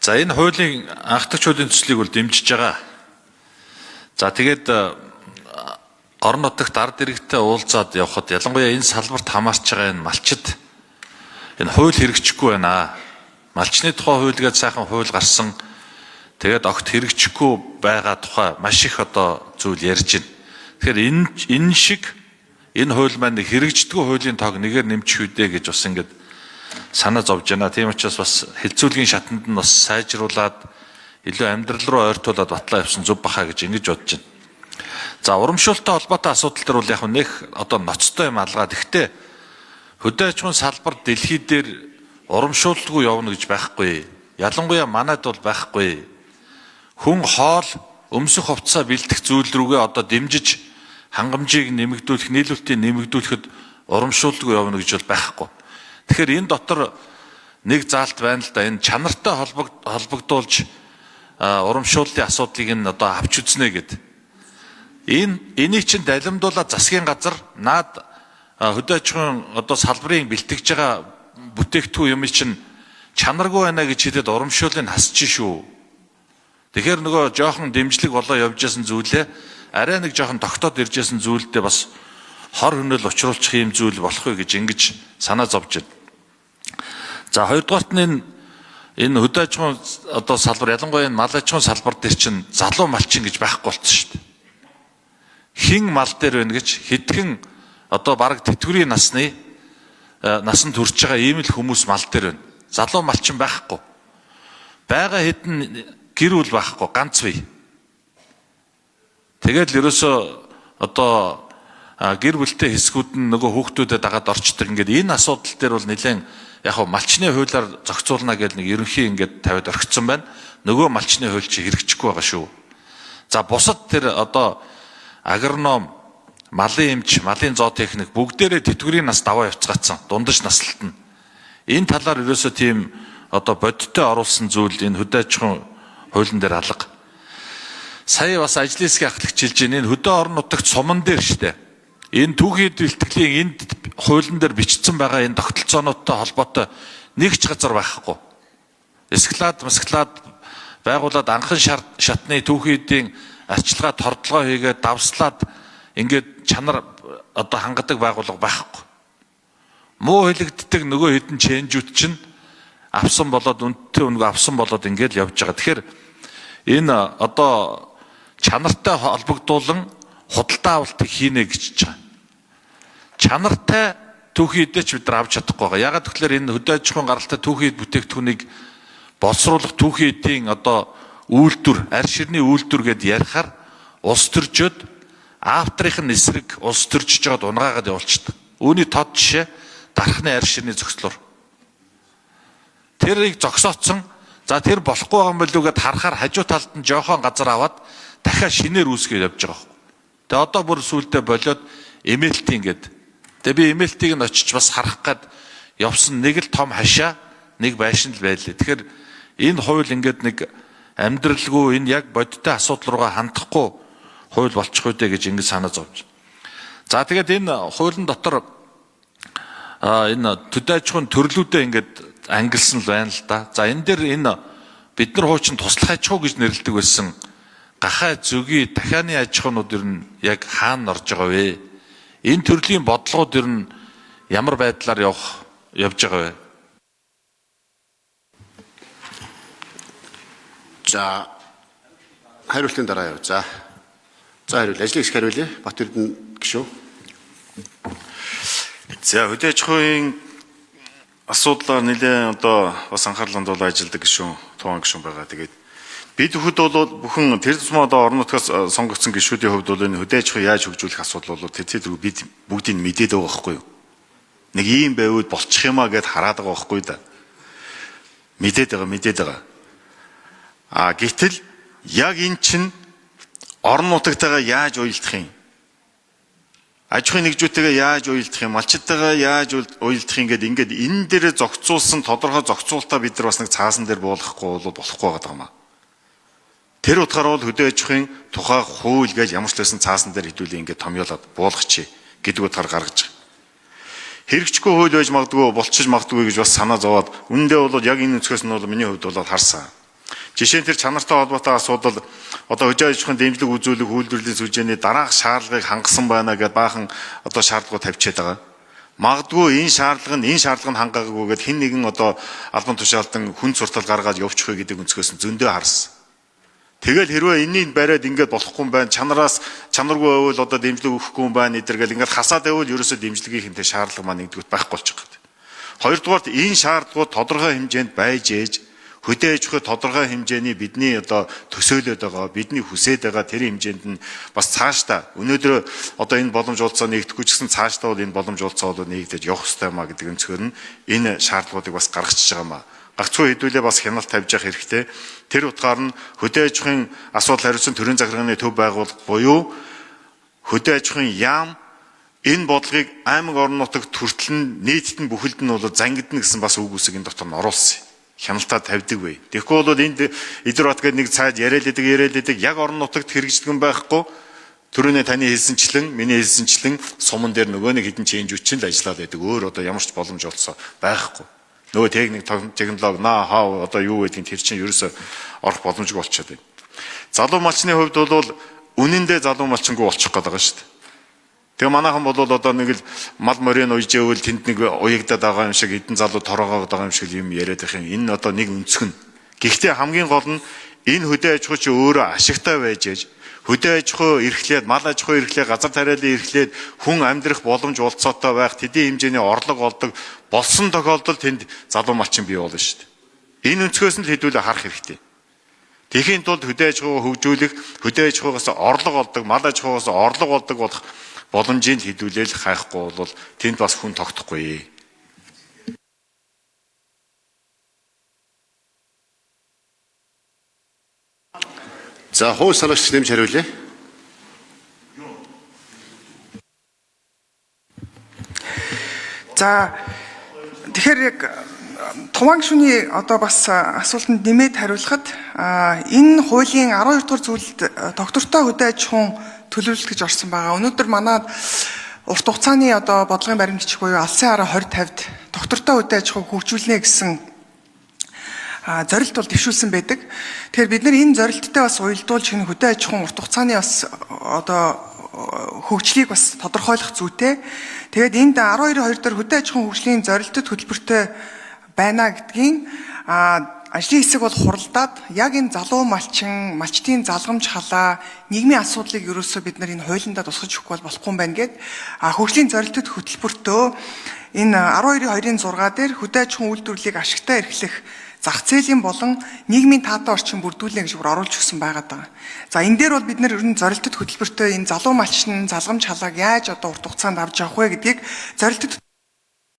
За, энэ хуулийн анхдагч хуулийн төслийг бол дэмжиж байгаа. За, тэгээд орон нутагт ард иргэдтэй уулзаад явхад ялангуяа энэ салбарт хамаарч байгаа энэ малчид энэ хууль хэрэгжихгүй байна. Малчны тухай хууль гээд сайхан хууль гарсан. Тэгээд огт хэрэгжихгүй байгаа тухай маш их одоо зүйл ярьж байна. Тэгэхээр энэ шиг энэ хууль маань хэрэгждэггүй хуулийн тоог нэгээр нэмчих үдэ гэж бас ингээд санаа зовж байна. Тийм учраас бас хэлцүүлгийн шатанд нь бас сайжруулад илүү амьдрал руу ойртуулад батлаа явсан зөв баха гэж ингэж бодож байна. За, урамшуулттай холбоотой асуудал төр бол яг нэх одоо ноцтой юм алгаа. Гэхдээ хөдөө аж ахуйн салбар дэлхий дээр урамшуулалгүй явна гэж байхгүй. Ялангуяа манайд бол байхгүй. Хүн хоол, өмсөх хувцсаа бэлтгэх зүйл рүүгээ одоо дэмжиж хангамжийг нэмэгдүүлэх, нийлүүлэлтийг нэмэгдүүлэхэд урамшуулалгүй явна гэж бол байхгүй. Тэгэхээр энэ дотор нэг заалт байна л да. Энэ чанартай холбогдуулж урамшууллын асуудлыг нь одоо авч үзнэ гэд. Энийг чинь далимдуулаад засгийн газар наад хөдөө аж ахуйн одоо салбарын бэлтгэж байгаа бүтээгдэхүүн юм чинь чанаргүй байна гэж хэлээд урамшууллыг хасч шүү. Тэгэхээр нөгөө жоохон дэмжлэг болоо явж исэн зүйлээ арай нэг жоохон тогтоод ирж исэн зүйлдээ бас хор хөнөөл учруулчих юм зүйл болох вэ гэж ингэж санаа зовж байна. За, хоёрдугаарт нь энэ хөдөө аж ахуйн одоо салбар, ялангуяа энэ мал аж ахуйн салбар дээр чинь залуу малчин гэж байхгүй болцсон шүү дээ. Хэн мал дээр байна гэж хэдхэн одоо бараг тэтгэврийн насны насанд хүрч байгаа ийм л хүмүүс мал дээр байна. Залуу малчин байхгүй. Байгаа хэдэн гэр бүл байхгүй, ганц бий. Тэгээд л ерөөсөө одоо гэр бүлтэй хэсгүүд нь нөгөө хүүхдүүдэд дагаад орчдөг. Ингээд энэ асуудал дээр бол нэлээд яг хав малчны хуулиар зохицуулна гэж нэг ерөнхий ингээд тавиад орхицсан байна. Нөгөө малчны хууль чи хэрэгжихгүй байгаа шүү. За, бусад тэр одоо агроном, малын эмч, малын зоотехник бүгдээрээ тэтгэврийн нас даваа явцгаацсан. Дундаж наслалт нь. Энэ талаар ерөөсөө тийм одоо бодиттой оруулсан зүйл энэ хөдөө аж ахуйн хуулийн дээр алга. Сая бас ажлын хэсгийн ахлагч хэлж байна. Энэ хөдөө орон нутагт суман дээр штэ. Энэ түүхийн бэлтгэлийн энд хуулийн дээр бичсэн байгаа энэ тогтолцоонуудтай холбоотой нэг ч газар байхгүй. Эсклад, масклад байгуулад анхан шатны түүхийн эдийн арчилгаа тордлогоо хийгээд давслаад ингээд чанар одоо хангадаг байгууллага байхгүй. Муу хэлэгддэг нөгөө хэдэн чэнжүүд чинь авсан болоод үнэтэй өнгө авсан болоод ингээд явж байгаа. Тэгэхээр энэ одоо чанартай холбогдуулан худалдаа авалтыг хийнэ гэж байгаа. Чанартай түүхийн эдээ ч бид нар авч чадахгүй байгаа. Ягаад гэвэл энэ хөдөө аж ахуйн гаралтай түүхийн эд бүтээгдэхүүнийг боловсруулах түүхийн эдийн одоо үйлдвэр, арь ширний үйлдвэр гэд ярихаар улс төржөөд авторын эсрэг улс төржиж байгаад унгаагаад явуулчихдаг. Үүний тод жишээ дархны арь ширний зохицлоор. Тэрийг зогсооцсон. За, тэр болохгүй байгаа юм болов уу гэд харахаар хажуу талд нь жоохон газар аваад дахиад шинээр үүсгээд явж байгаа байхгүй. Тэгээ одоо бүр сүулдэ болиод эмээлт ингээд. Тэгээ би эмээлтийг нь очиж бас харах гад явсан, нэг л том хашаа, нэг байшин л байлээ. Тэгэхээр энэ хууль ингээд нэг амьдралгүй, энэ яг бодиттой асуудал руугаа хандахгүй хууль болчих үү гэж ингэж санаа зовж. За, тэгээд энэ хуулийн дотор энэ төдөө аж ахуйн төрлүүдээ ингээд ангилсан л байна л да. За, энэ дээр энэ бид нар хуучин туслах аж ахуй гэж нэрлэдэг байсан гахай, зөгийн, дахианы аж ахуйнууд ер нь яг хаана орж байгаа вэ? Энэ төрлийн бодлогууд ер нь ямар байдлаар явж байгаа вэ? За, хариултын дараа яв. За. За, хариул. Ажлын хэсэг хариулъя. Бат Эрдэнэ гишүүн. За, хөдөө аж ахуйн асуудлаар нэлээд одоо бас анхаарал хандуулаад ажилладаг гишүүн, тугаан гишүүн байгаа. Тэгээд бид бүхэд бол бүхэн тэр тусмаа одоо орон нутгаас сонгогдсон гишүүдийн хувьд бол энэ хөдөө аж ахуй яаж хөгжүүлэх асуудал бол тэр тэр бид бүгдийг мэдээд байгаа байхгүй юу? Нэг ийм байвал болчих юмаа гэд хараад байгаа байхгүй да. Мэдээд байгаа, мэдээд байгаа. А гэтэл яг эн чинь орон нутагтайгаа яаж уялдах юм? Аж ахуйн нэгжүүтэйгээ яаж уялдах юм? Малчтайгаа яаж уялдах юм гэд ингээд энэ дээр зохицуулсан тодорхой зохицуултаа бид нар бас нэг цаасан дээр буулгахгүй бол болохгүй байгаа юм аа. Тэр утгаараа бол хөдөө аж ахуйн тухай хууль гэж ямар ч байсан цаасан дээр хэдүүлээ ингээд томьёолоод буулгачих гэдэг утгаар гаргаж байгаа. Хэрэгжихгүй хууль байж магадгүй, болчих магадгүй гэж бас санаа зовоод үнэндээ бол яг энэ өнцгөөс нь бол миний хувьд бол харсан. Жишээ нь тэр чанартай холбоотой асуудал одоо хөдөө аж ахуйн дэмжлэг үзүүлэх үйлдвэрлэлийн сүлжээний дараах шаардлагыг хангасан байна гэдээ баахан одоо шаардлагууд тавьчихэд байгаа. Магадгүй энэ шаардлага нь хангаагүйгээд хэн нэгэн одоо албан тушаалтан хүн суртал гаргаад явуучих вэ гэдэг өнцгөөс нь зөндөө харсан. Тэгэл хэрвээ энэнийг бариад ингээд болохгүй юм байна, чанараас чанаргүй байвал одоо дэмжлэг өгөхгүй юм байна эдэргээл ингээд хасаад байвал ерөөсөө дэмжлэгийн хэмтэй шаардлага маань нэгдүгürt байхгүй болчих гээд. Хоёрдугаарт энэ шаардлагууд тодорхой хэмжээнд байж ээж хөдөө аж ахуй тодорхой хэмжээний бидний одоо төсөөлөд байгаа, бидний хүсээд байгаа тэр хэмжээнд нь бас цаашдаа өнөөдөр одоо энэ боломж уулзаа нэгдэхгүй ч гэсэн цаашдаа бол энэ боломж уулзаа бол нэгдэж явах хэрэгтэй юм а гэдэг өнцгөр нь энэ шаардлагуудыг бас гаргачихж байгаа юм а. Гагцхүү хэдүүлээ бас хяналт тавьж явах хэрэгтэй. Тэр утгаар нь хөдөө аж ахуйн асуудал хариуцсан төрийн захиргааны төв байгууллага буюу хөдөө аж ахуйн яам энэ бодлогыг аймаг орон нутагт хүртэл нь нийтэд нь бүхэлд нь бол зангидна гэсэн бас үг үсэг энэ дотор нь оруулсан. Хяналтаа тавьдаг бай. Тэгэхгүй бол энд Идэр бат гэдэг нэг цайд яриад идэг яг орон нутагт хэрэгждэг юм байхгүй. Түрүүнээ таны хэлсэнчлэн, миний хэлсэнчлэн суман дээр нөгөө нэг хідэн ченжүүд чинь л ажиллаад байдаг. Өөр одоо ямар ч боломж олсоо байхгүй. Нөгөө техник технологи наа хаа одоо юу гэдгийг тэр чинь ерөөсөө орох боломжгүй болчиход байна. Залуу малчны хувьд бол үнэндээ залуу малчингүй болчих гээд байгаа шүү дээ. Тэгээ манайхан бол одоо нэг л мал морин уйжээвэл тэнд нэг уягдаад байгаа юм шиг эдэн залуу тороогоод байгаа юм шиг юм яриад байх юм. Энэ одоо нэг өнцөг нь. Гэхдээ хамгийн гол нь энэ хөдөө аж ахуй чи өөрөө ашигтай байж ээж хөдөө аж ахуй эрхлээд, мал аж ахуй эрхлээд, газар тариалан эрхлээд хүн амьдрах боломж олцоотой байх, тэдний хэмжээний орлого олдог болсон тохиолдолд тэнд залуу малчин бий болно шүү дээ. Энэ өнцгөөс нь л хэдүүлээ харах хэрэгтэй. Тэхийн тулд хөдөө аж ахуйг хөгжүүлэх, хөдөө аж ахуйгаас орлого олдог, мал аж ахуйгаас орлого олдог болох боломжийг хэдүүлээл хайхгүй бол тэнд бас хүн тогтохгүй. За хууль санаагч нэмж хариулъя. За тэгэхээр яг Туваан гишүүний одоо бас асуултанд нэмээд хариулахад энэ хуулийн 12 дугаар зүйлд тогтвортой хөдөө аж ахуйн төлөвлөлт гэж орсон байгаа. Өнөөдөр манай урт хугацааны одоо бодлогын баримт бичиг буюу алсын араа 20 50-д тогтвортой хөдөө аж ахуйг хөгжүүлнэ гэсэн зорилт бол дэвшүүлсэн байдаг. Тэгэхээр бид нар энэ зорилттой бас уялдуулж энэ хөдөө аж ахуйн урт хугацааны бас одоо хөгжлийг бас тодорхойлох зүйтэй. Тэгээд энд 12-2 дээр хөдөө аж ахуйн хөгжлийн зорилтод хөтөлбөртэй байна гэдгийн ажлын хэсэг бол хуралдаад яг энэ залуу малчин, малчдын залгамж халаа, нийгмийн асуудлыг ерөөсөө бид нар энэ хуулиндаа тусгаж өгөхгүй бол болохгүй юм байна гэд хөгжлийн зорилтод хөтөлбөртөө энэ 12-2-ын 6 дээр хөдөө аж ахуйн үйлдвэрлэлийг ашигтай эрхлэх зах зээлийн болон нийгмийн таатай орчин бүрдүүлнэ гэж бүр оруулж өгсөн байгаад байгаа. За энэ дээр бол бид нэр ер нь зорилтод хөтөлбөртөө энэ залуу малчин, залгамж халааг яаж одоо урт хугацаанд авч явах вэ гэдгийг зорилтод